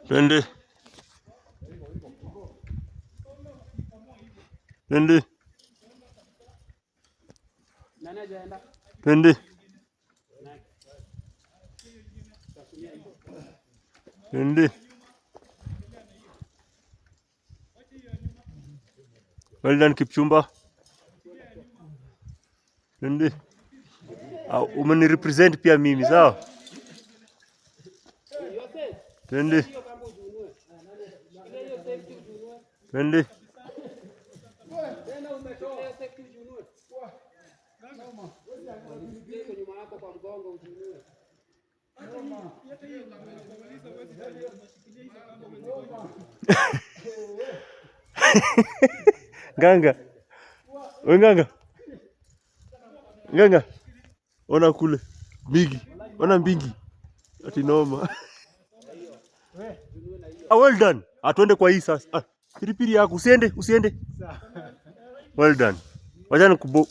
Twende. Twende. Twende. Twende. Well done, Kipchumba. Twende. Umenirepresent pia mimi, sawa? Twende. Twende. Nganga. We nganga. Nganga. Ona kule. Bigi. Ona mbingi. Ati noma. Ah, well done. Atuende kwa hii sasa. Ah, piripiri yako usiende, usiende. Well done. Wacha nikubo